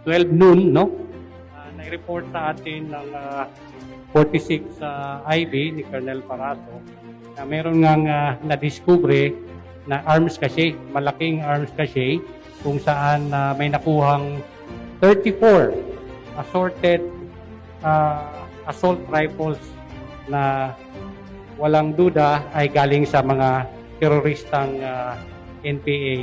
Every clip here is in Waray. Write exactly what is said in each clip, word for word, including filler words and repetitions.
Twelve noon, no? Ah, nai-report sa atin ng, ah, forty-six, ah, I B ni Colonel Paraso na meron ngang, ah, nadiskubre na arms cache, malaking arms cache, kung saan, ah, may nakuhang thirty-four assorted, ah, assault rifles na walang duda ay galing sa mga teroristang, ah, N P A.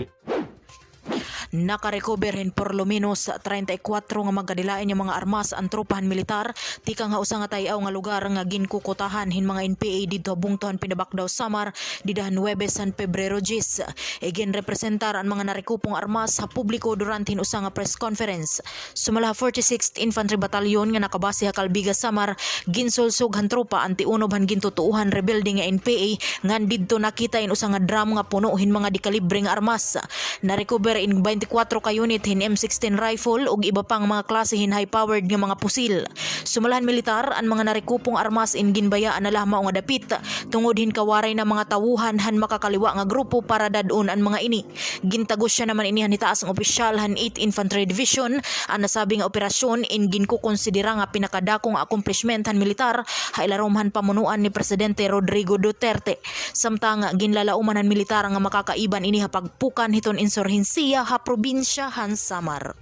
Naka-recover hin por lo menos treinta y cuatro nga magkadilain nga mga armas an tropa han militar tikang ha usa nga tay-aw nga lugar nga ginkukutahan hin mga N P A didto ha bungto han Pinabacdao, Samar, dida han Huwebes han Pebrero diyes. Iginrepresentar an mga narekupong armas ha publiko durante hin usa nga press conference. Sumala ha forty-sixth Infantry Battalion nga nakabase ha Calbiga, Samar, ginsulsog han tropa an tiunob han gintutuohan rebelde nga N P A ngan didto nakita in usa nga drum nga puno hin mga dekalibre nga armas. Narecover in twenty-four ka unit hin M sixteen rifle ug iba pang mga klase hin high-powered nga mga pusil. Sumala han militar, an mga narekupong armas in ginbayaan na la mao nga dapit tungod hin kawaray na mga tawuhan han makakaliwa nga grupo para dad-on an mga ini. Gintagusya naman ini han hitaas nga opisyal han Eighth Infantry Division. An nasabi nga operasyon in ginkukonsidera nga pinakadako nga accomplishment han militar ha ilarom han pamunuan ni Presidente Rodrigo Duterte. Samtang ginlalauman han militar nga makakaiban ini ha pagpukan hiton insurhensiya ha probinsya han Samar.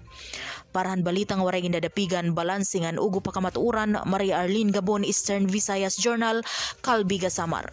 Para han balita nga waray gindadapigan, balanse ngan ugop ha kamatuoran, Maria Arlene Gabon, Eastern Visayas Journal, Calbiga, Samar.